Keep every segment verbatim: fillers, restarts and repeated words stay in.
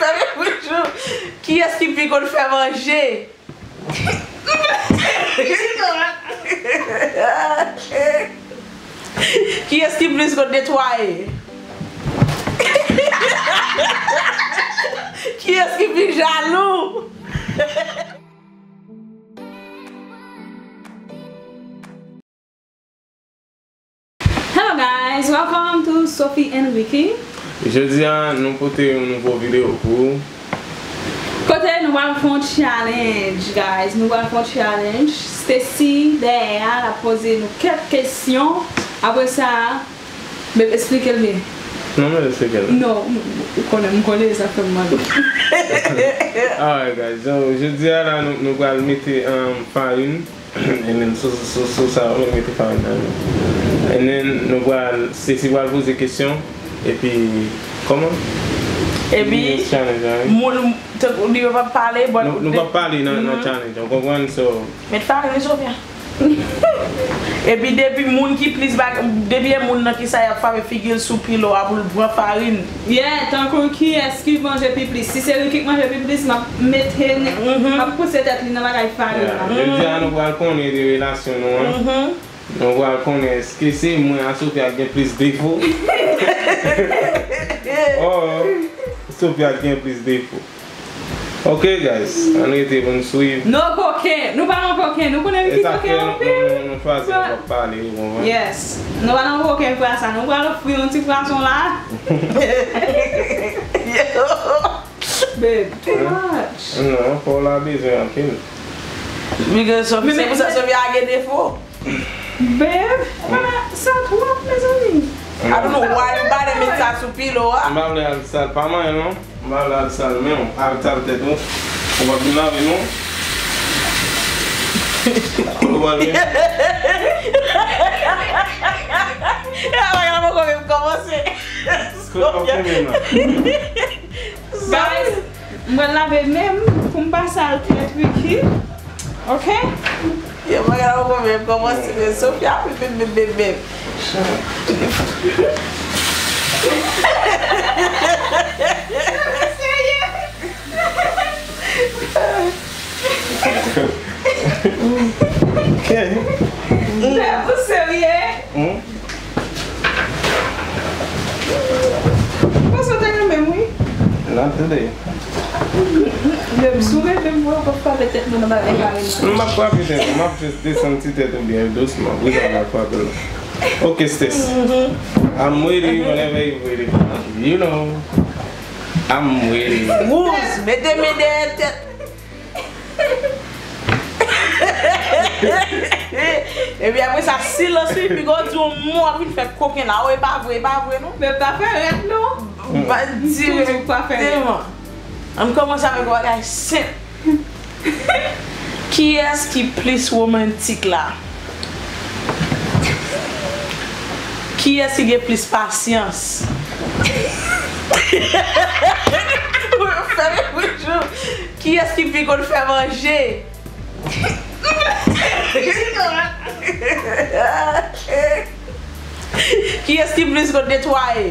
Fè men bouch ou. Kiyès ki pi konn fè manje? Kiyès ki plis konn netwaye? Kiyès ki pi jalou? Hello guys, welcome to Sophie and Ricky. Jodi a, nou pote yon nouvo videyo pou ou. Kote nou pral fè yon challenge, guys. Nou pral fè yon challenge. Stacy dèyè a, l ap poze nou kèk kesyon. Apre sa, babe, eksplike l byen. Non, men eksplike l. Non, ou konnen, m konnen sa fè m mal. Alright, guys. So, jodi a la, nou, nou pral mete, um, farin. And then, sou, sou, sou sa, ou mete farin nan. And then, nou pral, Stacy pral poze kesyon. Epi, kòman? Epi, Next challenge, right? Moun, tankou li yo p ap pale, but Nou, nou p ap pale nan, nan Mhm. challenge, ou konprann? So, Met farin, Sophia. Epi depi moun ki plis bag, depi e moun nan ki sa y ap frape figi l sou pilo a pou l pran farin. Yeah, tankou kiyès ki manje pi plis. Si se Ricky k manje pi plis, m ap mete, Mhm. m ap pouse tèt li nan bagay farin Yeah, la. jodi a nou pral konnen de relasyon nou an. Mhm. Nou pral konnen èske se mwen a Sophia k gen plis defo. Or, Sophia k gen plis defo. Ok, guys, ann rete pou n swiv. No koken. Nou pa nan koken. Nou konnen Ricky koken anpil. E sa k fè nou, nou, nou, nou chwazi nou p ap pale, ou konprann? Yes. Nou pa nan koken, frè sa. Nou pral ofri yon ti pwason la. Babe, too much. Non, fò w la bezwen anpil. Because Sophie, se pou sa Sophie a gen defo. Babe, sa twòp, mezanmi. I don't know why you bother met sa sou pilo a. M pa vle al sal, pa manyen non. M pa vle al sal, men w al sal tèt ou. Ou pa vin lave non. Ou pa vle. E a bagay la poko menm kòmanse. Kote w konnen la? Guys, mwen lave men m pou m pa sal tèt Ricky. Ok? Yo, bagay la poko menm kòmanse, men Sophia ap bip, bip, bip, bip. Serye? Ok. Lè ou serye? Hmm? Panse w te renmen m, wi. Not today. Menm si w renmen m, w ap frape tèt mwen nan bagay kare nan. M ap frape tèt ou, m ap just desann ti tèt ou byen dousman. Wi, sa m ap frape l. Ok, Stace. I'm ready whenever you ready. You know, I'm ready. Wouz, mete men dèyè tèt. Epi apre sa, silans wi, piga w di yon mo, w ap vin fè koken la. O, e pa vre, e pa vre, non. Men pa fè rèd, non. Ba, direkteman. Ann kòmanse avèk yon bagay senp. Kiyès ki plis womantik la? Kiyès ki gen plis pasyans? Fè men bouch ou. Kiyès ki pi konn fè manje? Kiyès ki plis konn netwaye?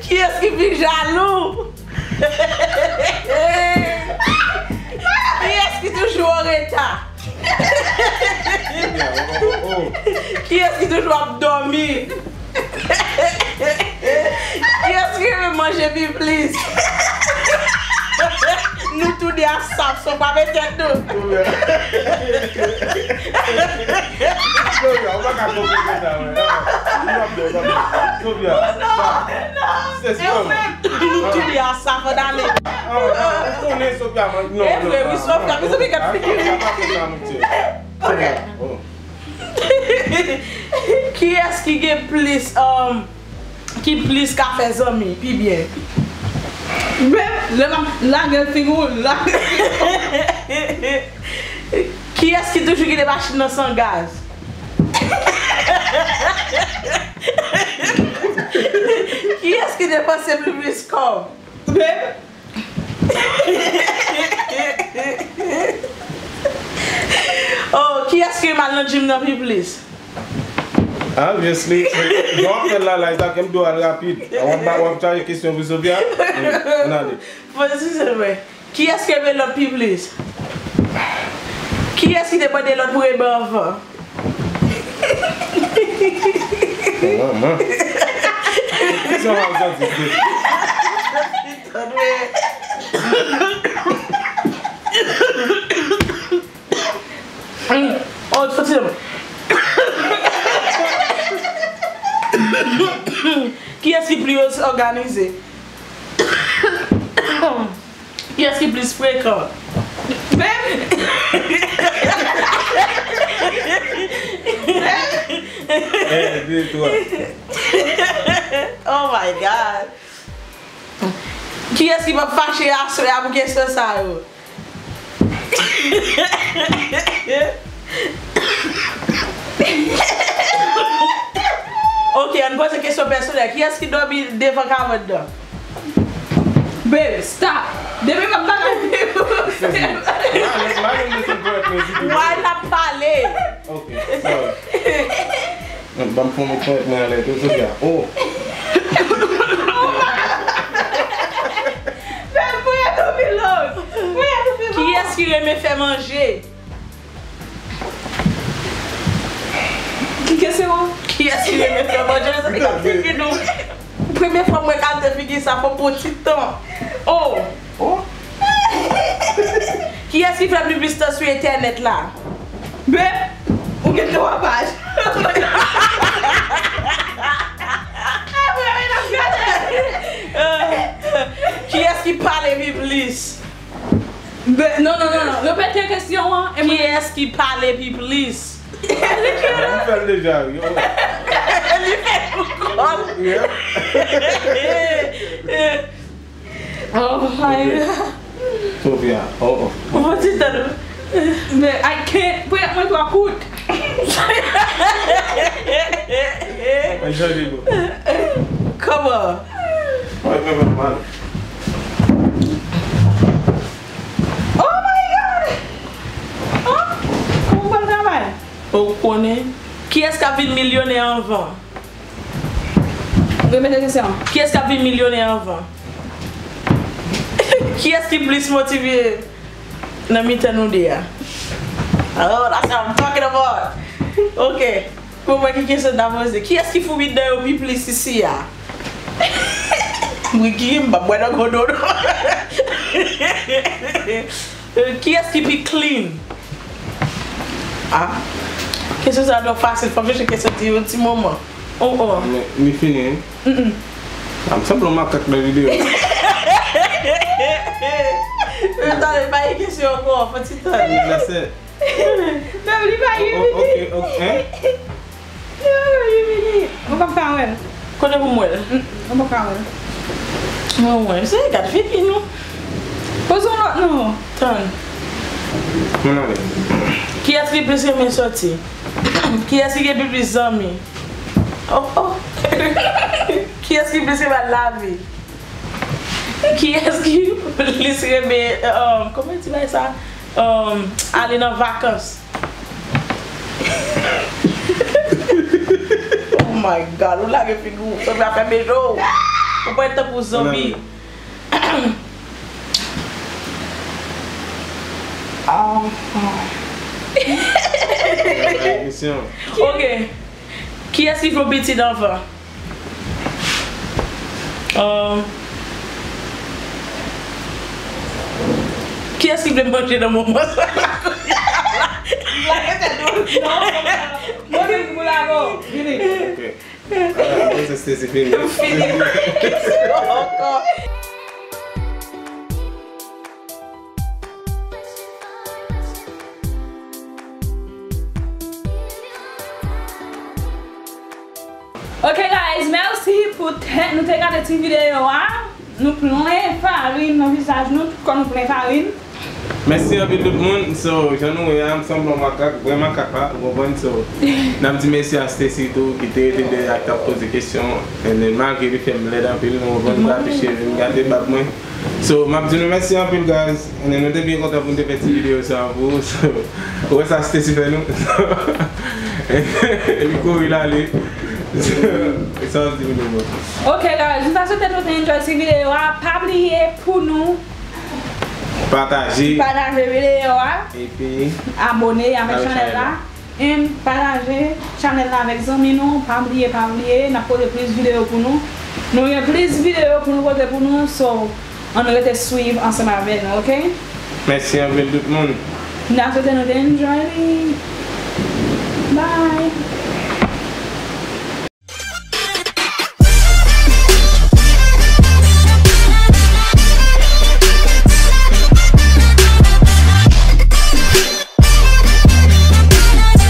Kiyès ki pi jalou? Kiyès ki toujou anreta? Kiyès ki toujou ap dòmi? Kiyès ki renmen manje pi plis? Nou toude a saf, so pa met tèt nou. Sofia, ou pa ka konprann sa, wè. Sofia, non, non. Nou toude a saf, ann ale. Ou konnen Sofia, non, non. E vre, wi, Sofia, men Sofia gad figi li. Ok. Kiyès ki gen plis, um, ki plis ka fè zanmi pi byen? Men, lè m ap lage l figi w, lage l figi w. Kiyès ki toujou kite machin nan san gaz? Kiyès ki depanse pli plis kòb? Men, Oh, kiyès ki mal nan gym nan pi plis? Obviously, jan w ap fè l la, la, e sa ke m di w al rapid. W ap ba, w ap chaje kesyon pou Sophia. Ann ale. Poze sou mwen. Kiyès ki renmen lòt pi plis? Kiyès ki te mande lòt pou renmen anvan? Manman. Kisa w ap santi? Tann, men. Oh, fò ti. Kiyès ki pli òganize? Kiyès ki plis frekan? Babe! Un, deux, trois. Oh my God! Kiyès ki p ap fache aswè a pou kesyon sa yo? Ok, ann poze kesyon pèsonèl. Kiyès ki dòmi devan kabann nan? Babe, stop. Depi m ap bagay. Why l ap pale? Ok, sorry. Ban m fè yon pwent mwen anlè tou, Sophia. Oh! Bèl, voye tou pi long. Voye tou pi long. Kiyès ki renmen fè manje? Ki kesyon an? Kiyès ki renmen fè manje? Sa ki ap figi nou. Premye fwa mwen gade figi sa, fò m pran ti tan. Oh! Oh! Kiyès ki fè pi plis tan sou entènèt la? Beb, ou gen twa paj. Kiyès ki pale pi plis? Be, non, non, non, non. Repete kesyon an. E mwen Kiyès ki pale pi plis? Li ki Mwen fè l deja, wi. Oh. Li fè pou kò l. Yeah. Oh my God. Sophia, oh, oh. Ou fè ti tan nou. Men I can't. Pou mwen twa kout. Mwen chanje do. Kòman? Mwen fè mwen mal. Oh my God. Oh, kòman w pral travay? Ou konnen? Kiyès k ap vin milyonè anvan? Repete kesyon an. Kiyès k ap vin milyonè anvan? Kiyès ki plis motive nan mitan nou de a? Oh, that's what I'm talking about. Ok. Pou mwen ki kesyon ta poze. Kiyès ki foumi dan yo pi plis isi a? Mwen ki m pa bwè nan kodo non. Kiyès ki pi clean? Ah. Kesyon sa twò fasil, fò m chèche kesyon ti yon ti moman. Oh, oh. Men, li fini, wi. Mm-mm. A, m sanble yon makak nan videyo. Tande, pa gen kesyon ankò, fò ti tan. Lese. Men li pa gen O- vini. Ok, ok, hein? Li pa gen vini. Ou pa ka wè l. Kote pou m wè l? Mm, ou pa ka wè l. Mwen wè, se gad figi nou. Poze yon lòt non. Tann. Mwen ale. Kiyès ki plis renmen sòti? Kiyès ki gen pi plis zanmi? Oh, oh. Kiyès ki plis renmen lavi? Kiyès ki plis renmen, um, kòman yo di bagay sa? Um, ale nan vakans. Oh my God, ou lage figi w, sanble ap fèmen je w. Ou pral tankou zonbi. Ah. Misyon. Ok. Kiyès ki vle pitit anvan? Um, kiyès ki vle manje nan moman sa? Mwen menm pou lago. Vini. Ok. Ala, mwen se sezi fini. Fini. Kesyon ankò. Ok guys, mèsi poutèt nou te gade ti videyo a. Nou plen farin nan vizaj nou, tout kò nou plen farin. Mèsi anpil tout moun. So, jan nou wè a, m sanble yon makak, vrè makak la, ou konprann? So, n ap di mèsi a Stacy tou, ki te rete dèyè a, ki t ap poze kesyon. And then, malgre li fè m lèd anpil, nou konprann, m gate cheve m, gate bab mwen. So, m ap di nou mèsi anpil, guys. And then, nou te byen kontan pou n te fè ti videyo sa pou ou. So, ou wè sa Stacy fè nou? Li kouri l ale. So, sa w di m de bon. Ok, guys, nou ta swete nou te enjoy ti videyo a. Pa bliye pou nou pataje, pataje videyo a, epi abone avèk chanèl la. And pataje chanèl la avèk zanmi nou. Pa bliye, pa bliye, n ap pote plis videyo pou nou. Nou gen plis videyo pou nou pote pou nou, so, ann rete swiv ansanm avè nou, ok? Mèsi anpil tout moun. N a swete nou te enjoy li. Bye.